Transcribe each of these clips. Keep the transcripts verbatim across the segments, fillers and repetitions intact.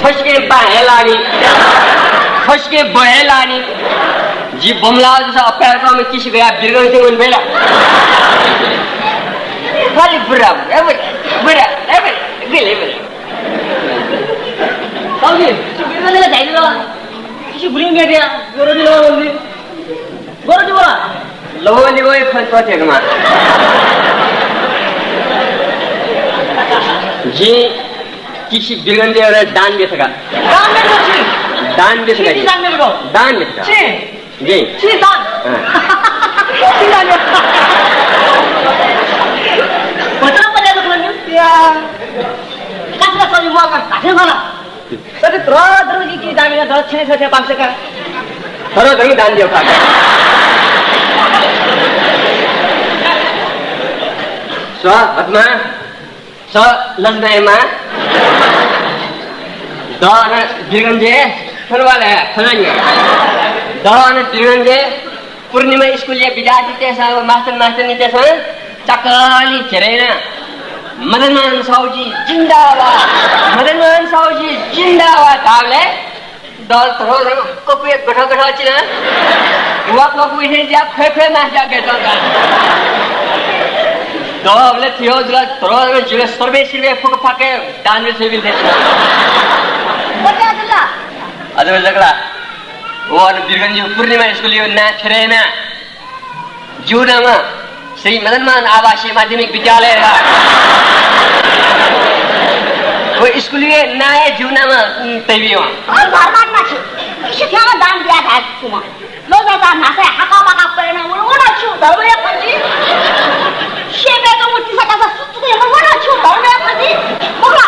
खसके बा हे लानि, खसके ब हे लानि। जि बमलाः जूसा अपाय्‌कःम्ह किसि गया बिरगंसे वन भइला। खालि बुरा, ए बुरा, बुरा, ए बुरा, गुले बुरा। साउजी, किसि बिरगंसे झाइदिल। किसि बुलिं मेट्या, गोरो दिल वंगु। गोरो दिल। लवलिवय् फल त्वःतेगमा। जि किसि बिरगंसे दान बेथका। दान बेथका। दान बेथका। दान बेथका। दान बेथका। छि। जी। छि दान। हाँ। छि दान। भचा परे दखल नि। या। कासरा सरी म का धाथे मला। सरी द्र द्र की की दान या दस छे छे पाँच सौ का। द्र द्र दान दियो का। स्व हत्मा। स लजनाया मां। द अन बिरगंसे थनवाल हे थनानि। द अन बिरगंसे पूर्णिमा स्कुलया विद्यार्थीतय्‌सं व मास्टर मास्टरनीतय्‌सं चाकली घेरय् याना मदनमान साउजी जिन्दाबाद, मदनमान साउजी जिन्दाबाद धाःबलय् दल थ्व कपुया गथ गथ चिना। वा कपु इथे ज्या फे फे मास ज्या बेतल का। दबले थियो जुला थ्व जुला सर्वे सिर्वे फुक फाके दान रे सेबिल थे। बच्चा जुला। अझ जगला। वो अन बिरगंसे पूर्णिमा स्कुलया नां खेरेना। जिगु नाम श्री मदनमान आवासीय माध्यमिक विद्यालय। वो स्कुलया नां हे जिगु नाम, उम्, तइबी वं। और भरमान माछी। इसे थ्यामा दान दिया था कुमा। लो जा जा नासे हाका बाका परेना वो वो ना छु धर्मया फजी। शेबे तो मुट्ठी सका सा सुत्तु के वो वो ना छु धर्मया फजी। बोला।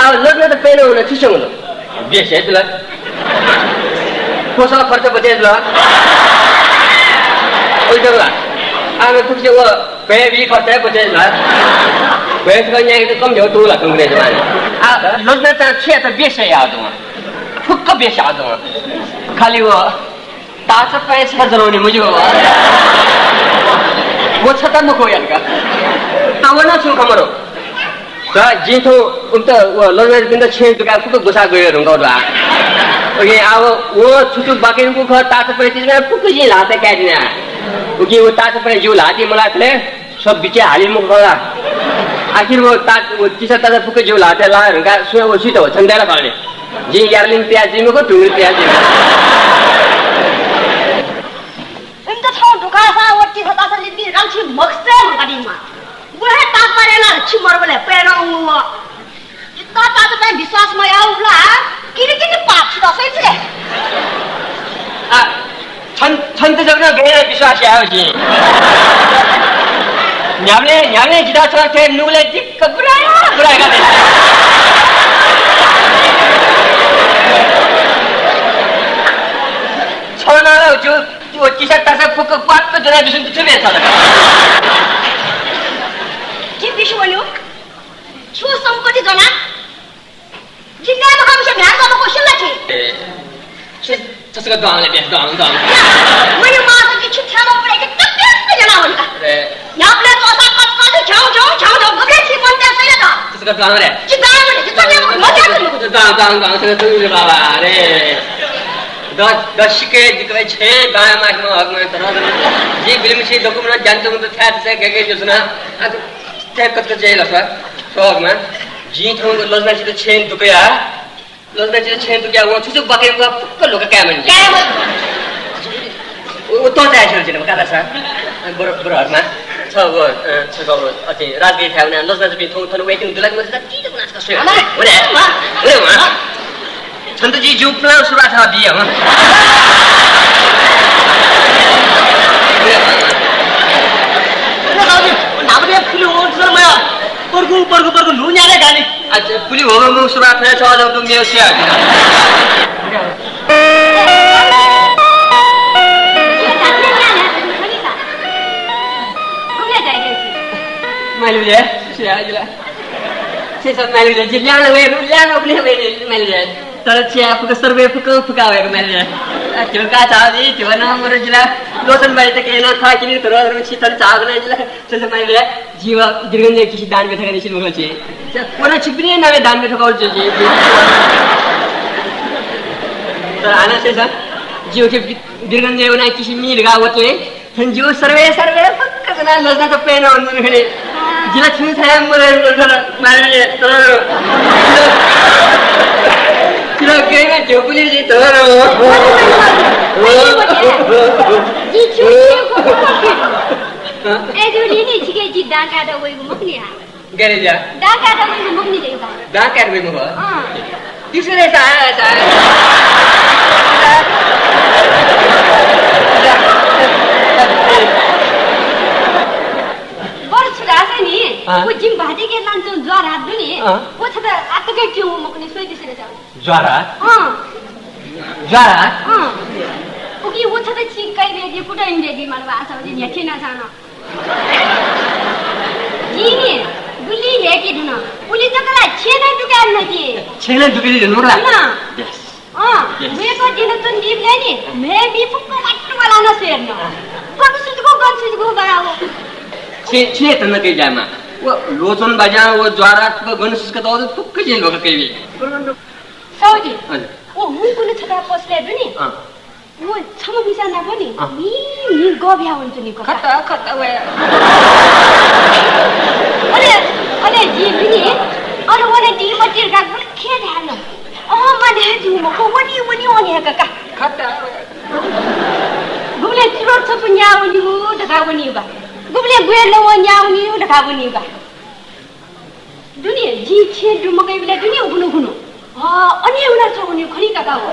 आ, लग्न त पेन हुन छु छ्यंगु ल? बेस हे जुल। पोसा खर्च बचे जुल। ओइ जगला। आ, मैं तुझे वो पे भी खर्च है बचे जुल। बेस का न्याय तो कम जो तू ला तुम रे जमाने। आ, लग्न त छे त बेस हे याद हुआ। फुक्क बेस याद हुआ। खाली वो ताचा पय् छता जनवनी मुजि बाबा। वो छता मखु यार का। आ, वो ना छु खमरो। का, जिं थ्व उन्त व लजनाजुपिन्त छेँ दुकाः फुक्क गुसा गय् धुंकाः दु आ। ओके, आ, वो, वो छुचु बाकिंगु खः ताचा पय् तिजि फुक्क जिं ल्हातय् काय् दिना। उकी वो ताचा पय् जिगु ल्हातिइ मलाः थले। सब बिचय् हाली मखु खला। आखिर वो तात, वो तिसा ताचा फुक्क जिगु ल्हातय् लाः धुंकाः सुयां वो सुइत हो, छन्त ला खः नि। जिं यार्लिङ पिया जुइ मखु, ढुङ्ग्रि पिया जुइ मखु। इमित छौं दुखासा वो तिसा ताचा लिपि रामछि मखसे मखा दिमा। वो हे ताचा पय् ला छि मरबले पय् नं वो। इत्ता ताचा पय् विश्वास मयाः उबला, किरि किरि पाप छु दसै छु ले। आ, छन, छन्त जक नं गय् विश्वास याः जि। न्ह्याबलें, न्ह्याबलें जितः छं थें नुगलय् दिक्क बुराया, बुराया का दे। छं नं ला जु, जु तिसा ताचा फुक्क क्वाक्क ज्वना बिसुन छु बे छल। जि बिसु वन्यु। छु सम्पत्ति ज्वना? जिन्ना मखा मिसे भ्यान ज्वना को सिल्ला छि। ए, छु, छसक द्वांले बे, द्वां, द्वां। मने मास जि छु थ्यामा पुरे के तप्या के जना होल का। ए। न्यापले तो सा कस कस छाउ छाउ छाउ छाउ गबले छि मन त्या सैला का। छसक द्वांले। जि द्वांले, जि तने मखा मजा। द्वां, द्वां, द्वां, छसक तू रे बाबा, अरे। द, द सिके दिक छे बाया माख म हक म तर। जि बिलिम छि दकुम न जान तुम तो थ्या से के के जो सुना। आ, ते कतक जय लसा, सोगमा, जिं थौंक लजनाचित छेँ दुकया, लजनाचित छेँ दुकया, वं छुचुक बाकय् वं फुक्क ल्ह्वका काय् मनि। काय् मनि। उ, उ तो जाय छेँ जिन, काला सा। बरो, बरो हरमा, छ, व, अ, छ, व, अथे, राजगीर थाय् वना, लजनाचित थौं थन वेटिङ दुलाक मत, ती त कुना छ, सुया। अमा। उरे, हाँ? उरे, हाँ? छन्त जि जिगु plan सुरु याना बिया, हँ। अरे बाबु, नाम दे फुलि हो, सर, मैं। पर्गु, पर्गु, पर्गु, न्हू न्यारे गाली। अच्छा, फुलि हो, मैं सुरु याना, छ, जब तुम मेरे से आ गया। मालूम है, से आ गया। से सब मालूम है, जिल्ला में वे, जिल्ला में अपने वे, मालूम है। तर चिया फुक सर्वे फुक फुका वय्‌क माले। आ, त्यो का चाव जी, त्यो ना मरो जिला। लोचन बाई त केना था किनी तर रंग छी तर चाव ना जिला। चल माई बे, जीव दीर्घन जे किसी दान बेथा करे छी मगल छी। चल, कोना छिपिने नामे दान बेथा कर जी। तर आना से सा, जीव के दीर्घन जे ना किसी मीर गा वतले। थन जीव सर्वे, सर्वे, फक्क जना लजना त पेन अन्नु खने। जिला छु थाया मरे, मरे, मरे, मरे, तर। तिला केना झोपुली जी, तर। जी छु, छु, ए, जुली नि, छिके जी दाका द वइगु मखु नि हा। गरे जा। दाका द वइगु मखु नि देउबा। दाका द वइगु मखु। अँ। तिसरे सा, सा। बरु छु धाःसा नि, अँ। उ जिम भातिके लान्छौँ ज्वार हात दु नि, अँ। व छता आतके क्यौँ मखु नि, सोइ तिसरे सा। ज्वार हात? अँ। ज्वार हात? अँ। उकी व छता छि काइ बेदी, कुटा इन बेदी, मानवा आशा, न्ह्याथे ना जान। जिं नि गुलि न्ह्याके धुन। उलि जक ला छेँ नं दुकान नदी। छेँ नं दुकान नदी, नुगला? नं। Yes। अँ, yes। मेको दिन तुन दीबलय् नि, मे मी फुक्क वाट्टु वाला न स्वेर न। गन सुजगु, गन सुजगु बराउ। छेँ, छेँ त नके जामा। व लोचन बाज्यां, व ज्वार हात फुक्क गन सुजगु त फुक्क छेँ लोक कैबी। साउजी, हजुर। व हुकुन छता पसले दुनि। अँ। व छम्ह मिसा नाप नि, अँ। नि, नि गब्या हुन्छु नि कका। खत, खत वया। अले, अले जि दुनि, अन वने दी मतिर का गुल खे धाल। अँ, माने जु मखु, वनी, वनी, वनी हे कका। खत वया। गुबले तिरोड छपु न्या वनी उ धका वनी बा। गुबले गुए न व न्या वनी उ धका वनी बा। दुनि, जि छेँ दु मकैबलय् दुनि उखुनु उखुनु। अ, अने उना छगुनि खनि काका हो।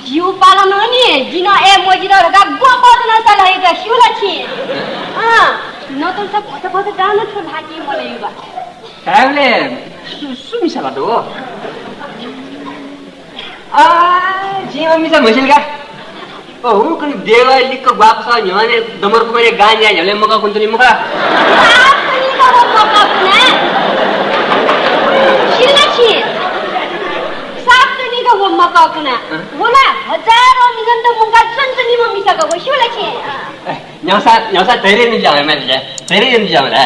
जिउ पालन नि, जिन ए मजिर धका ग्व बदन साल है का, स्यू ला छि। अँ, न त सब भत भत दान छु लाकी मले युबा। ताबले सु, सु मिसा ला दो? आ, जिं मिसा म्हसिल का। ओ, हुकुन देवा लिक्क ग्वापसा न्ह्यवने दमर कुमारी गान या न्ह्यवले मका कुन्तनी मका। साप तनी का वो मका कुना। सिल्ला छि। साप तनी का वो मका कुना। हँ? वला हजारों मिजन त मुंगा चुन चुनी म मिसा का वो शिवला छि। ए, न्यासा, न्यासा धैर्य नि जावे मैं जा। धैर्य नि जावे ना।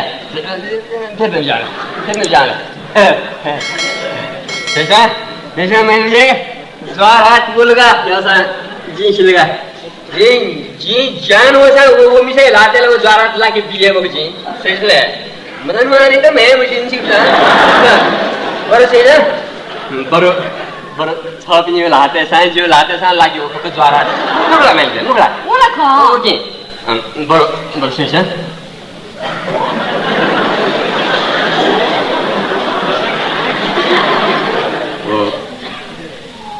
फिर नि जावे। फिर नि जावे। पैसा, पैसा मैं ले। ज्वार हात बोलगा, यासा, जिं सिलगा। जिं, जिं जान वसा, वो, वो मिसे लाते ला, वो ज्वार हात लाके बिले बक जिं। सही से। मदन मानी त मैं मुझे नहीं सीखता। बरो सही ना? बरो, बरो, छपिनी लाते, साइंस जो लाते, सा लाके वो फक ज्वार हात। नुकला मैं ले, नुकला। वो ला खा। ओके। अँ, बरो, बरो सही से। वो,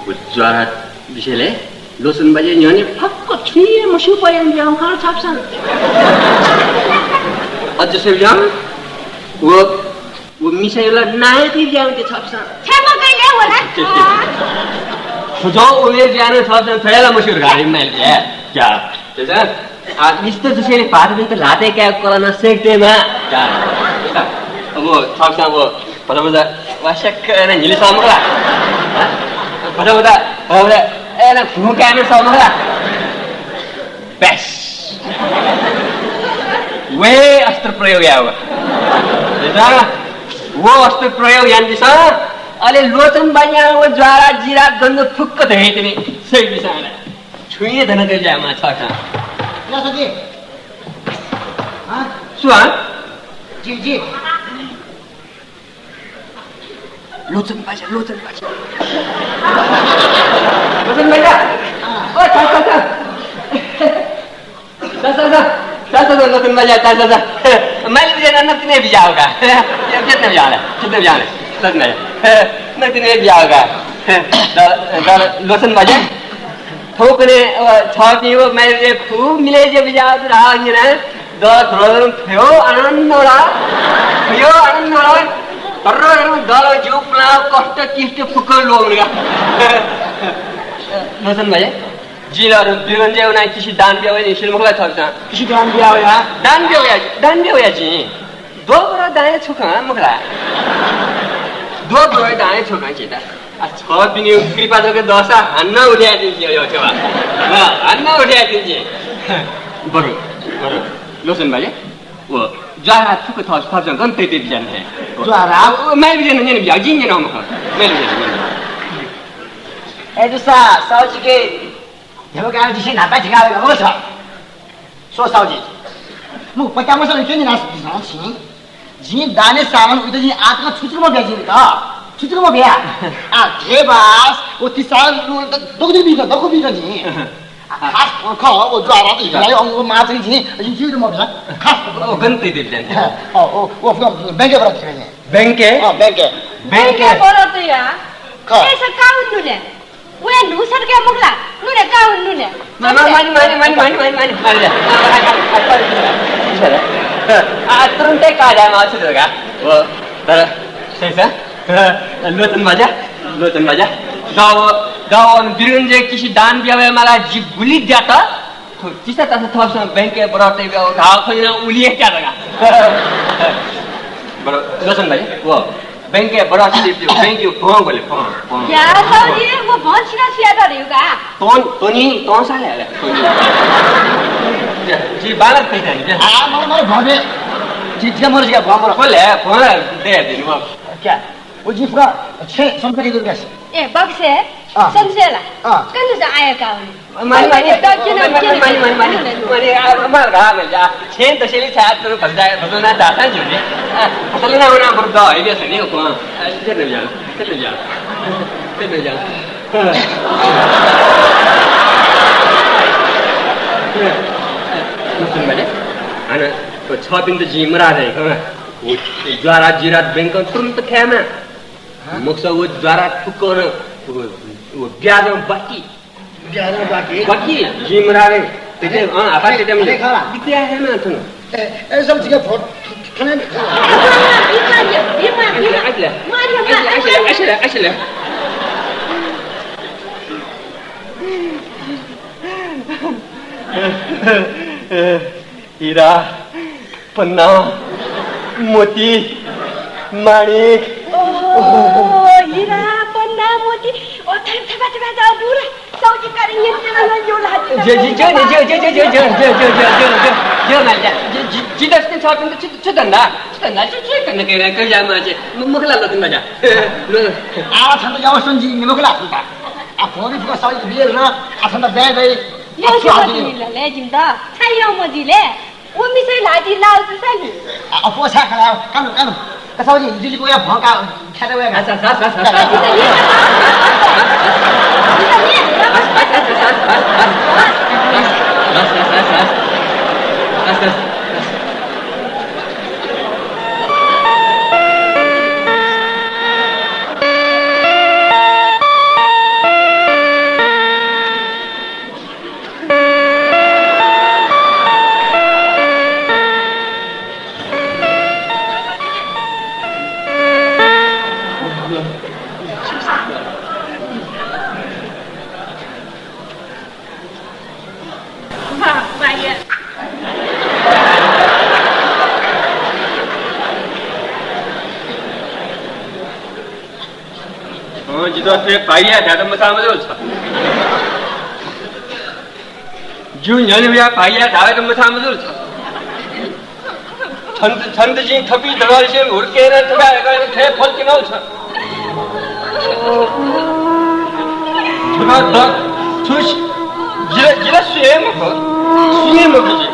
वो ज्वार हात बिसेले लोचन बाजे न्ह्यःने फक्क छुं हे मस्यू परें बियाव खः छापसां। अझ से बियाव, वो, वो मिसायला नायक बियाव ते छापसां। छामा कैले होला? खुजो उमेर बियाव छापसां, थयला मस्यू गाडी माइल क्या? क्या? तेजा? आ, इस्त जुसेंलि भाःत बिन्त ल्हातय् काय् कलाः नं सेक दयेमा। का। अब छकसां व भदभद वास्याक अय्‌नं न्हिलि सः मखु ला? हँ? भदभद, भदभद अय्‌नं घुँ काय्‌नं सः मखु ला? ब्यास। व अस्त्र प्रयोग याः व। हेर, व अस्त्र प्रयोग यानादिसँ, अले लोचन बाज्यां व ज्वाला जिला गन्ध फुक्क धयातनी। सही बिसां ला। छुं हे धन गय् ज्याःम्ह छकसां। या सके। हाँ? सु हाँ? जी, जी। लोचन बाज्या, लोचन बाज्या। लोचन बाज्या। हाँ। ओ, छ, छ, छ। छ, छ, छ। छ, छ, छ, लोचन बाज्या, छ, छ, छ। माइली बिज्यानाः नकतिनि बिज्याः का। नकतिनि बिज्याः का। लोचन बाज्या। द, द, लोचन बाज्या। थौंकन्हय्, अ, छःपिं व माइबलय् खुब मिलय् जुयाः बिज्याः दु धाःसा नं, दल धुन थ्व आनन्द होला, थ्व आनन्द होला। धर्र धर्र दल ज्यू पुलाव कष्ट किष्ट फुक्क ल्वःमन का। लोचन भाइ, जिं ला बिरगंजय् वनाः किसि दान बिया वया नि, सिल मखु ला छकसां? किसि दान बिया वया? दान बिया वया, दान बिया वया जिं। द्वःबरः दां हे छु खँ मखु ला? द्वःबरः दां हे छु खँ छित? आ, छपिनि कृपा जक दःसा हान्ना उठे याइदिन्थें, यो छेवा। अँ, हान्ना उठे याइदिन्थें। बरु, बरु, लोचन भाइ, व ज्वारा थुक थः, थःपिसं गन तइ तइ बिज्यान हे। ज्वारा? व, व, माया बिज्यान, न्यने बिज्यान, जिं न्यने मखु। माया बिज्यान, न्यने बिज्यान। ए, दुसा, साउजीके, ध्यबा काय् जिसे न्हापा धिका वय् मखु छ। स्व साउजी, मु पत्यामसा लुके नि नास दिना छि। जिं दाने सामान उइत जिं आतक छुचुक मबिया जिं त। छुचुक मबिया। आ, ध्यबास, व तिसा लुल त दगुदि बिक, दगु बिक जिं। आ, खास ख, व ज्वारा त हिलाइ अंगु माचि जिं, जिं छु मबिया। खास व गन तइ तइ बिज्यान। अ, ओ, ओ, बैंके बरत तइ। बैंके? अ, बैंके। बैंके बरत तइ या। ख। ए, स काउ नुले। वया न्हू सदकाये मखु ला? नु ले, का नु ले। मानि, मानि, मानि। आ, तुरुन्तै का जायेमाः छु धकाः। व, तर, सही छ। लोचन भाज्या, लोचन भाज्या। गाव, गाव बिरुंजे किसि दान बियावये माला जि गुलि द्यात। थ्व तिसा तासा थःपिसं बैंके बरत तइ बियाव धाव खनिना उलि हे त्या धकाः। बरु, लोचन भाज्या, व। बैंके बरत तइ बियाव, बैंके भं ग्वले, भं, भं। या, साउजी, व भं छिना छु यात धयु का? तोन, तोनी, तोन साले, अले, तोनी। या, जि बालक पैसा नि, या। आ, मला, मला, भं बे। जि, जि, मला, जि, भं, मला। बोले, भं, दे, दे, भं। क्या? व जि फुका, छे, संस्कार के दुर्गा से। ए, बक्से, अँ। संस्कार ला। अँ। कनु जा आया का उनी। मानि, मानि, मानि, मानि, मानि, मानि, मानि, मानि, आ, माल घा, माल घा। छेँ दसेली छाया तुरु भजा, भजोना दाता जुने। आ, भजोना उना बरु द, है, बेस नि, को। आ, ते न जा, ते न जा, ते न जा। सुन बले, अन, तो छ दिन त जिमरा रे, हाँ। वो, ज्वारा जिरा बैंकं तुरंत खायेमा। हाँ? मखुसा वो ज्वारा फुक्कं, वो, वो ब्याजं बाकी। ब्याजं बाकी? बाकी, जिमरा रे। तेते, अँ, आपा तेते अरे, खा। बिते आहे ना थन। ए, ए, सब ठीक है, फोन, खाना नहीं खाना। आइसले, आइसले, आइसले, आइसले। हिरा, पन्ना, मोती, माणिक। ओहो, हिरा, पन्ना, मोती। ओ, थेबा, थेबा, थेबा, जाऊ, दूर। साउजी कारी नियन्त्रण यो लाजी। जे, जे, जे, जे, जे, माल जा। जे, जे, जे, दस दिन छ दिन त छु, छु धन्दा? छु धन्दा? छु, छु धन्दा के रे? कर जा माजे। म, मखला लो धन्दा जा। लो। आ, छन्त यावसन जी, मखला छन्त। आ, फोन फुका साउजी बियर न, आ, छन्त दे दे। यो आ, ले जिम द। छाई यो मजिले। उ मिसै लाजी लाल जुसा नि। आ, अप्वः छाय् खला, कानु, कानु। का साउजी, जुलिको या भंका, ख्यात वया। अच्छा, अच्छा, अच्छा, अच्छा। अँ, जितः थ्व भाइया धायेत मछाः मजू छ। ज्यू न्ह्यःने वया भाइया धायेत मछाः मजू छ। छन्त, छन्त जिं थपि दगलसे हुर्केन थुका थ्व फल किनौ छ। थुका द, थुस, जिला, जिला सुये मखु, सुये मखु जि।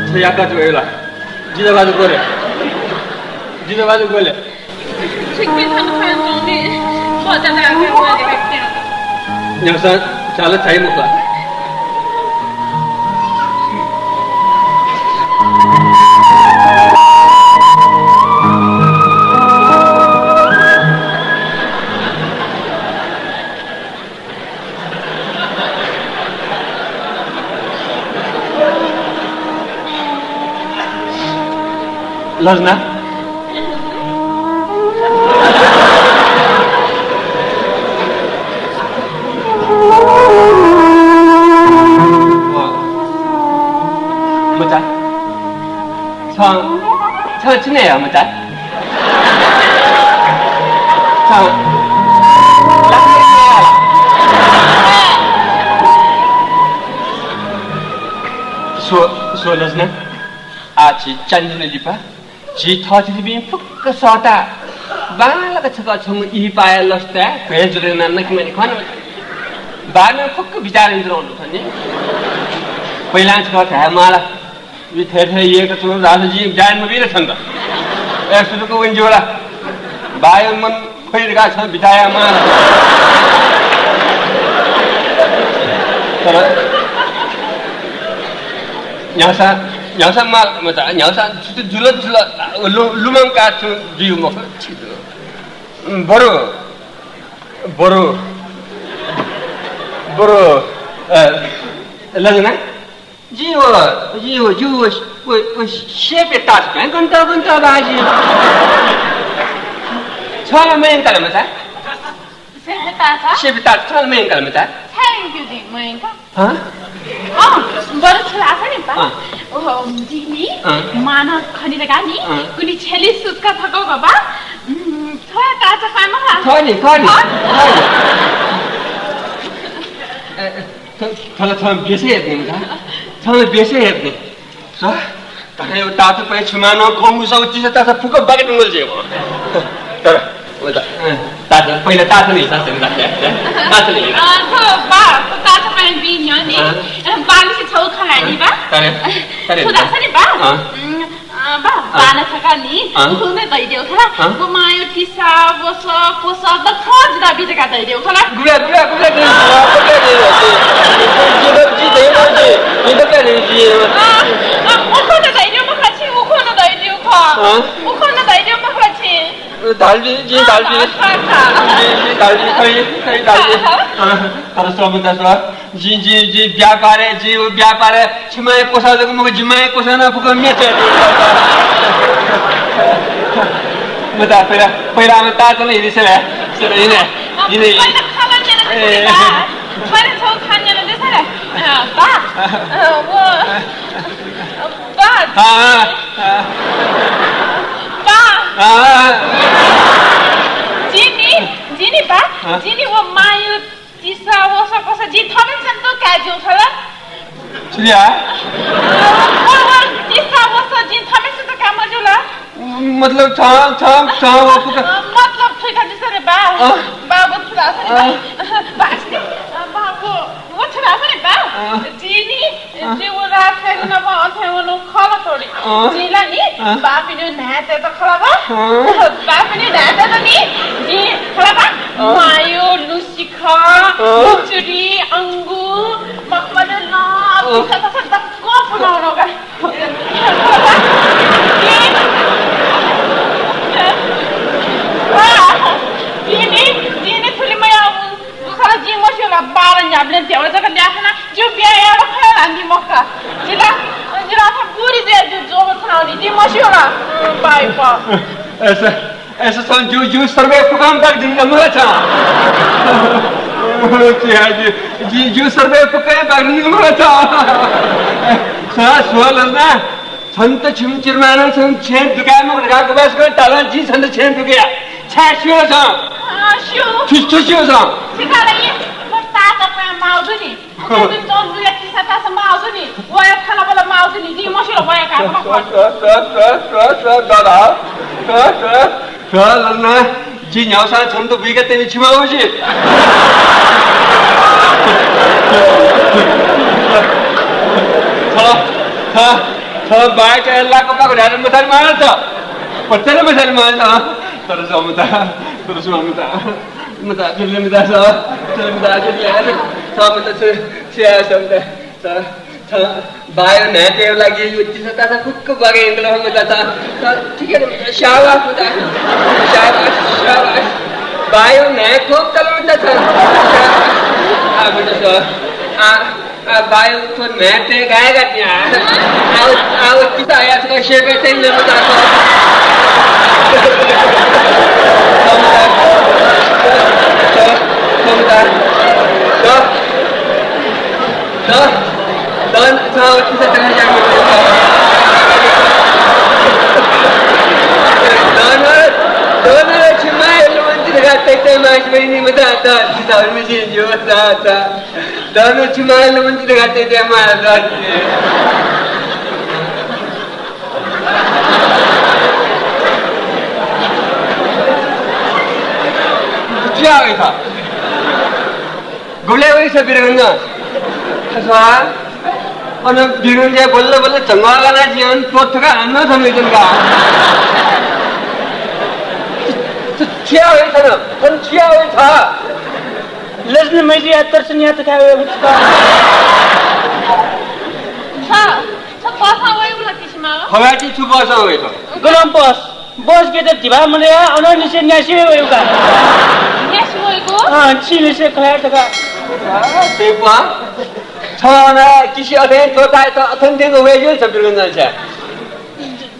छ याका जुयाला। जितः भाजु ग्वले। जितः भाजु ग्वले। छिकपिं थन खँ ल्हानाच्वंपिं मचात आकाः म्वाःगु व्यक्ति हत। न्ह्याःसां चाला चाइ मखु ला? लजना। मचा। छ, छ चिने या मचा। छ, स्व, स्व लजना। आः झी चान्हय् लिपा झी थःथितिपिं फुक्क सःताः बांलाक छकः छंगु इहिपाया लसताय् भ्वय् जुल यानाः नके मानि खन। बाःनं फुक्क बिचाः यानाच्वनागु दु नि। पहिलां छकः धाये माल ला, जि थथे थथे यायेका च्वना धाःसा जिं बिचाः याना मबी ला छन्त? ए, सुतुक वने ज्यू ला? बाःया मन फइ धकाः छं बिचाः याये माल ला? तर न्ह्याःसां, न्ह्याःसां माल मचा, न्ह्याःसां छुति जुल जुल, लु-, लुमंकाः छुं जुइ मखु, छि दु। बरु, बरु, बरु, अ, लजना, जि व, जि व, जि व, व, व सेपे तास कं गन्त गन्त बाजी। छ ला मयंकल मचा? सेपे तास? सेपे तास, छ ला मयंकल मचा? छाय् यंक्यू जिं मयंका? हँ? अँ, बरु छु धाःसा नि बा। अँ। ओ, जिं नि अँ। मां खने धकाः नि, अँ। कुन्हु छ्यली सुत्क थकौक बा। उम्, थ्व तास पाइ मखु ला? खः नि, खः नि, अँ? खः नि। ए, ए, थ-, थन, थन बेसय् हेर्ने नि का? थन बेसय् हेर्ने। स, तखन यो तास पाइ छुमां नं खंगु स, उ तिसा तास फुक्क बाके तुंगल जे हो। तर, उ त, अँ, तास, पहिला तास नि, तास नि, तास नि, तास नि। अँ, थ्व बा, थ्व तास पाइ बी न्ह्यः नि। अँ। अँ, बालिसे छौ खलाइ नि बा। तर, तर छु धाःसा नि बा? अँ। उम्, अँ, बा, अँ। बान थका नि, अँ। उखुन्हु धैदेउ खला। अँ। व मायु तिसा, वस, कोस, दक्व जिदा बिजका धैदेउ खला। गुबले, गुबले, गुबले, गुबले, गुबले, गुबले, गुबले, गुबले, गुबले, गुबले, गुबले, अँ, अँ, उखुन्हु धैदेउ मखला छि, उखुन्हु धैदेउ ख। अँ। उखुन्हु धैदेउ मखला छि। धाल जि, जि धाल जि। अँ, अँ, अँ। जि, जि धाल जि, खै, खै धाल जि। अँ। अँ, तर समुद्र स्व। जि, जि, जि व्यापारय्, जि व व्यापारय् छिमाया कोसा जक मखु, जिमाया कोसा नं फुक्क म्ये च्वये। मचा, पहिला, पहिला आम ताःचा नं हिने सले, सले हिने, हिने। पहिला खला न्यना दे सले बा। पहिला छौ खा न्यना दे सले। अँ, बा। अँ, व। बा। अँ, अँ। बा। अँ। जिनि, जिनि बा, अँ। जिनि व मायु तिसा वस कोस जिं थःम्हेसित काये ज्यू खला। सुनिया? व, व, तिसा वस जिं थःम्हेसित काये मज्यू ला? मतलब छ, छ, छ, व फुक्क। मतलब थुइका दिसँ रे बा। अँ। बा, व छु धाःसा नि बा। अँ। बा, अस्ति, अँ, बा, व, व छु धाःसा नि बा। अँ। जिनि अँ। जिगु रात फेरि नं अथे वनु खला थोडी। अँ। जिं ला नि, अँ। बापिनि न्हाय्‌तय्‌त खला बा। अँ। बापिनि न्हाय्‌तय्‌त नि, जिं खला बा। अँ। मायु, लुसिखा, अँ। लुचुरी, अंगु, मखमल नं, अँ। पिसा तसा दक्व पुनौलो का। खला बा। जिं, अँ। जिं नि, जिं नि थुलि मयाः उ खला जिं मस्यू ला, बाःला न्ह्याबलें ध्यबा जक ल्याखना, जिगु ब्याहा यायेगु खँ ला नि मखु का। जि ला, जि ला थ्व बुढी जुयाः जि ज्वःगु थनावनी, जिं मस्यू ला। अँ, बाई पा। अय्‌सा, अय्‌सा छं जिगु, जिगु सर्वय् फुकं बाक दिंगु मखु ला छं। जि, जि, जि, जिगु सर्वय् फुकं बाक दिंगु मखु ला छं। छं स्व लजना। छन्त छिमि चिर्मानं छन्त छेँ दुकाये मखु धकाः गुबास गन तालं जिं छन्त छेँ दुकया। छाय् स्यू ला छं? अँ, स्यू। छु, छु स्यू छं? सिकालय्, थ्व ताःचा पाय् माउ दु नि। उके जुन चौधरीया तिसा ताःचा माउ दु नि। वया खाना बला माउ दु नि। जिं मस्यू ला वया का। स्व, स्व, स्व, दादा। स्व, स्व। स्व लजना, जि न्ह्याःसां छन्त बुइका तनि छिमा उजि। छ, छ, छ बाय्‌क लाक पाक न्ह्याः मथाले माल छ। पत्तले मथाले माल छ। तर समुदा, तर समुदा। मता, फिल्म मता छ। फिल्म मता, फिल्म मता छ। मता छ। छ, समुदा। छ, छ, बायो न्हाय्‌तय्‌गु लागि यो तिसा ताःचा फुक्क बाके यंकल मता छ। छ, ठीक है, शाबाश मता। शाबाश, शाबाश। बायो न्हाय् खोप तल मता छ। आ, मता छ। आ, आ, बायो, थ्व न्हाय्‌तय् गाय्‌गा तिया। आ, आ, किता या, थ्व शेपय् तय् ले मता। दनु छु माल मन्दिर घाटे दे माल दनु। क्या हो था? गुले वही सब बिरगंगा। अथवा अन बिरगंगा बल्ल बल्ल चंगा गाना जियन तो थका हन्ना समय जन का। क्या हो था? हम क्या हो था? लजन मैजी या दर्शन या तो क्या हो? हाँ। छ बसं वयेगु ला किसिमा हो? हवाटी छु बसं वयेत? गनं बस? बस गेट धिबा मनया अननिसे न्यासी वयेगु का। न्यासी वयेगु? अँ, छिनिसे खया तका। आ, तेपा। छ अना किसि अथे तो ताय त अथन देगु वयेगु छ बिरुन छ।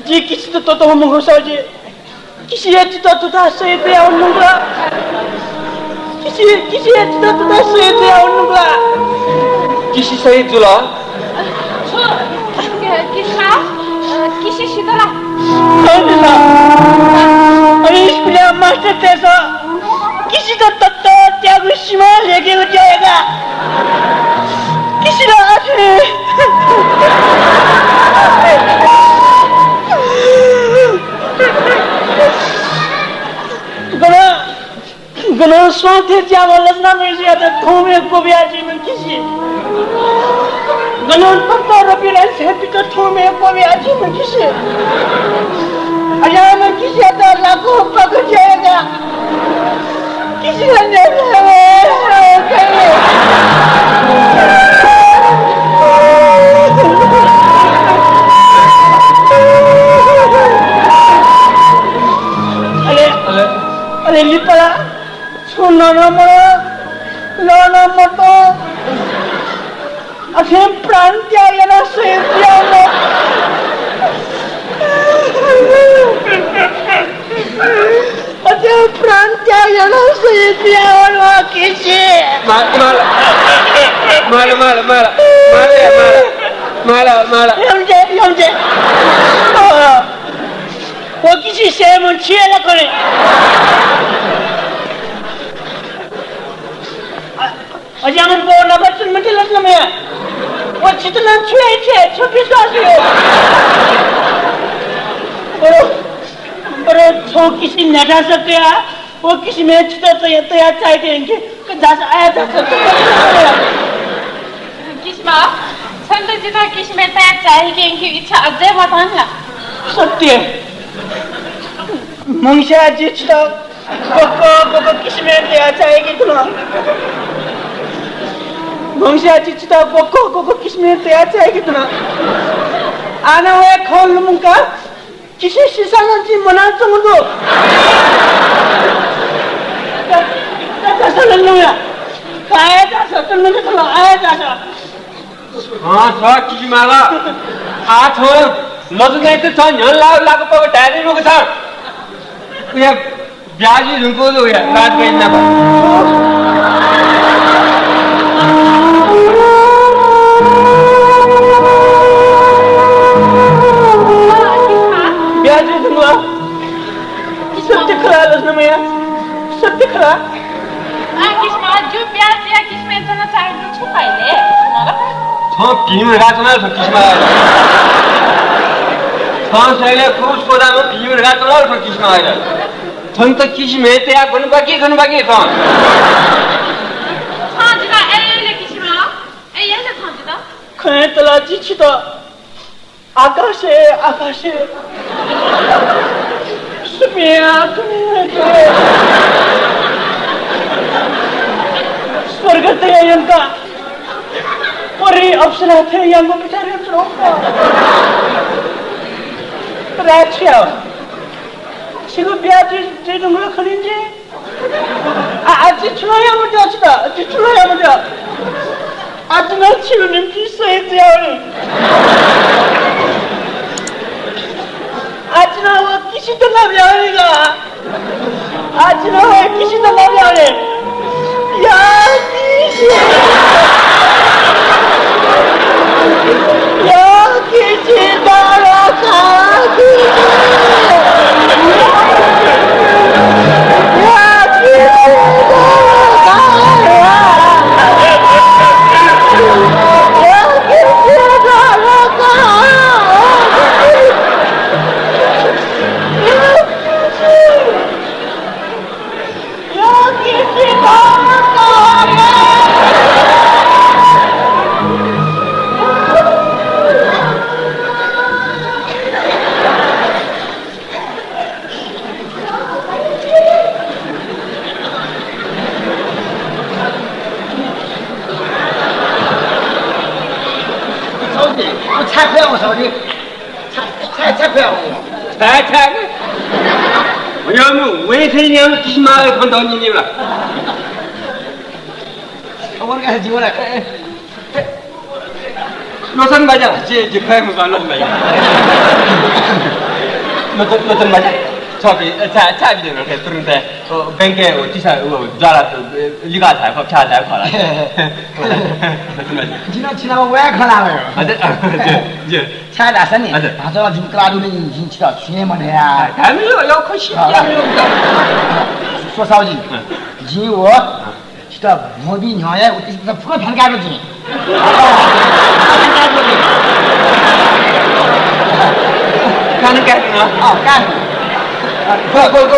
जि किसि त तत हो मुखो सजि। किसि हे जितः तुता सही दया उन्नुगला। किसि, किसि हे जितः तुता सही दया उन्नुगला। किसि सही जुल। छु, किसा, अ, किसि सितला। खैदिला। अरे स्कुलया मास्टरतय्‌सं किसित तत्त त्यागु सिमा लेखेको ज्यायेगा। किसिला अथे। गन, गन स्वाथे ज्यामा लजना मैजुयात थौमे क्वबिया जिम्ह किसि। गन तत्त रबिराज छेपित थौमे क्वबिया जिम्ह किसि। अज्याम्ह किसियात लाखो पक ज्यायेगा। अले, अले लिपा ला छु नं नं मदु, लं नं मदु। अथे प्राण त्याग यानाः शहीद जुयावल। अथे प्राण त्याग यानाः शहीद जुयावल किसि। माल, माल। माल, माल, माल। माल, माल। माल, माल। यमजे, यमजे। अ, व किसि सेमन छियला करे। अज्याःम्ह बौ नाप च्वने मते लजनामया। व छित नं छु याइ, छु याइ, छु विश्वास याइ। बरु, बरु छौ किसि न्ह्याथासः कयाः व किसिमय् छित तया, तया चायादी यंके, क धाःसा आया धाःसा। किसिमा, छन्त जितः किसिमय् तया चायादी यंके इच्छा अझै मथान ला? सत्य। मंसा जि छित गक्क गक्क किसिमय् तया चायादी धुन। मंसा जि छित गक्क गक्क किसिमय् तया चायादी धुन। आः नं वया खँ लुमंका किसि सिसां नं जि मनाच्वंगु दु। का, का, का, सल लुया। का आया का, सल लुया, सल आया का, सल। हँ, छ किसिमाला। आः थ्व मजुनाइत छ न्ह्यःने लाःगु लाःगु पगः धाये मखु छ। उया ब्याजी धुंकूगु उया राजभाइ नाप। ब्याजी धुंकूगु। सत्य खला लजनामया। सत्य खला। आ, किसिमा, जु ब्याज या किसिमय् च्वना चाहेगु छु पाइले? मला? थ्व भिंगु धकाः च्वना थ्व किसिमा। थ्व सैले क्रूस कोदामा भिंगु धकाः च्वना थ्व किसिमा आइला। थ्वन्त किसिमय् तया गन बाकी, गन बाकी थ्व। थ्व जिता एले किसिमा। ए, एले थ्व जिता। खँय् तला जि छित आकाशय्, आकाशय्। सुम्या, सुम्या, सुम्या। स्वर्ग तया यंका। परी अप्सरा थें यानागु बिचाः यानाच्वना। राछ्या। छिगु ब्याह जुइ, जुइ धुंकल खनी जि। आ, आ, जि छुं नं याये मज्यू छित, जि छुं नं याये मज्यू। आ, आः नं छिगु निंतिं सही जुयावनी। आः नं व किसित ल्हानावनी का। आः नं व किसित ल्हानावनी। या किसि। या किसि दरकार। साउजी, व छाय् खुया वं साउजी? छाय्, छाय्, छाय् खुया वं? छाय्, छाय् का? वयाम्ह वय् थें याम्ह किसिमं खँ न्यनी ला? अ, वन का जीवन। लोचन बाज्या, जि, जि खय् मखु, लोचन बाज्या। लोचन, लोचन बाज्या। छ बी, छ, छ बी, तुरुन्त, अ, बैंकय्, अ, तिसा, अ, ज्वाला, अ, लिका थाय्, खप छा थाय्, खला। लोचन बाज्या। जिं छिनाप वये खला। हजुर, हजुर, हजुर। छाय् धाःसा नि, हजुर। भाजु जिं क्लादु नि, जिं छितः छुं हे मधया। धाय् मियो, यो खुसी, अँ। क्या मियो। स्व साउजी, अँ। जिं व छितः भ्वं बी न्ह्यः हे उतिसित फुक्क थनकायेगु जिं। कान कायेगु? अँ, कान। गो, गो, गो,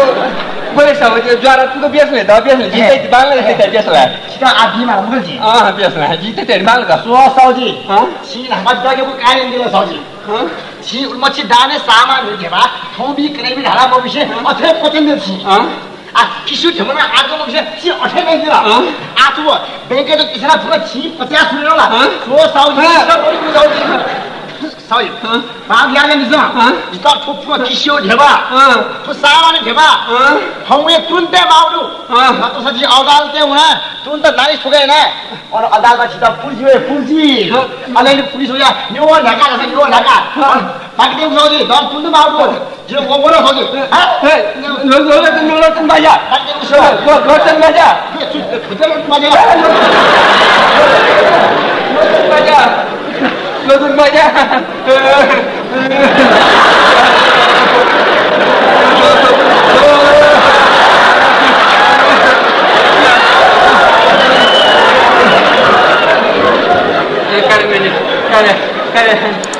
गो रे साउजी, ज्वाला फुक्क ब्यस ला, द ब्यस ला, जिं ए। तये बांलाक तये ब्यस ला। छितः आः बी माल मखु जिं। अँ, ब्यस ला, जिं तये बांलाक। स्व साउजी। अँ? छि न्हापा दगेबु काय् यानादिल साउजी। अँ? छि उलिमछि दानय् सामान हे धेबा, थौं बी कन्हय् बी धाला मबिसे अथे क्वचानादिल छि। अँ? आ, किस्यु धेबा नं आः जक मबिसे छि अथे नइदिल। अँ? आः छु व बैंकय् त तिसा फुक्क छि पचास रुपियाँ ला। अँ? स्व साउजी, अँ? छि रोइ बुझाउजी। साउजी, अँ? माफ यानादिसँ नि। अँ? जितः थ्व फुक्क किस्यु धेबा, अँ? थ्व सामान धेबा, अँ? थौं हे तुरुन्त माःगु दु। अँ? नतःसा जि अदालतय् वना, तुरुन्त नालिस थुके याना। अन अदालतय् छितः पुलिस वये, पुलिस। अँ? अले नि पुलिस वया, न्यू ढाका धाःसा न्यू ढाका। अँ? बाकी देउ साउजी, दन तुरुन्त माःगु दु। जिं व, व नं साउजी। हाँ? हे, लो, लो, लो, लो, लोचन बाज्या। बाकी देउ साउजी। लो, लो, लोचन बाज्या। लोचन बाज्या। लोचन बाज्या। लोचन बाज्या। ए, करे, करे, करे, करे,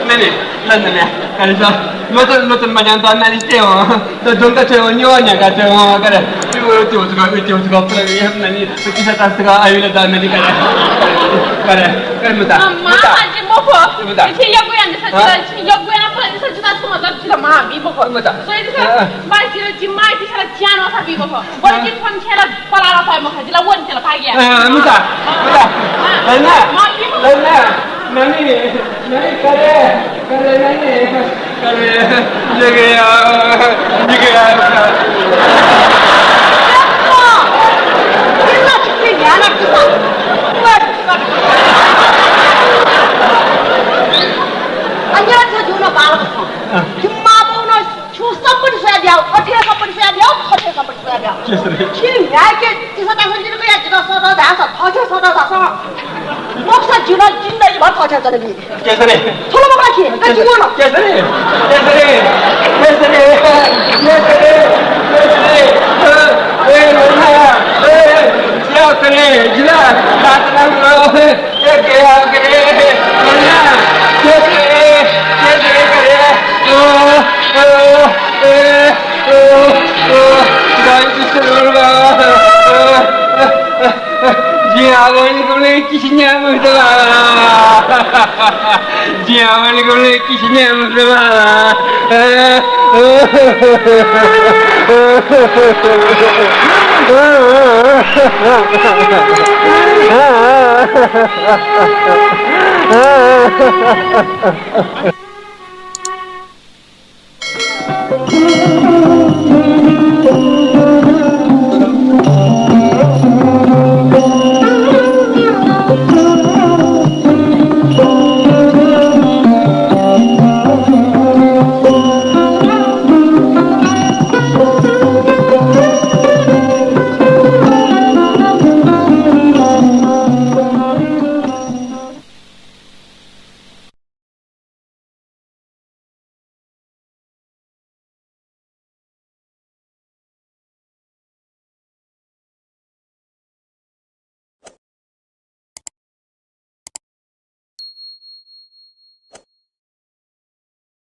नहीं, नहीं, नहीं, नहीं, करे, तो, लोचन, लोचन बाज्यां तो नालिस तये हँ। तो दोंका छ्वये हँ, निवः न्ह्याका छ्वये हँ, करे। त्यो, त्यो, त्यो, त्यो, पुरा, ये, नहीं, तो किसा तास का, आयुला दा, नहीं, करे। करे, करे, मुता, अम्मा, मुता। आंटी, मफु। मुता। इथे यग्गु यानादिसँ, हाँ? इथे यग्गु याना, पुरा, इथे जुता, सुमा, दब, चिला, मा, बी, मफु। मुता। सो, इथे, हाँ। बाई, चिला, जिम्मा, इथे, चिला, ज्यान, वसा, बी, मफु। बोले, हाँ। कि, फोन, खेला, पलाला, पाई, मखु, जिला, वन, खेला, पाई, या। हाँ, मुता, मुता। हाँ। है ना? मा, बी, मफु। है ना? नहीं, नहीं, करे, करे, नहीं। अरे, ये गया, ये गया। केसरी। थ्व ला मखु ला खी? का जिं वन। केसरी। केसरी। केसरी। केसरी। केसरी। केसरी। ए, ए, ए, जिला, कातला, ए, ए, गया, गया, गया, केसरी, केसरी, गया, ओ, ओ, ए, ओ, ओ, गाय की सुरु, ओ, ओ, ओ। जिं आवंनिगुलिं किसि न्याये मफुत ला? जिं आवंनिगुलिं किसि न्याये मफुत ला?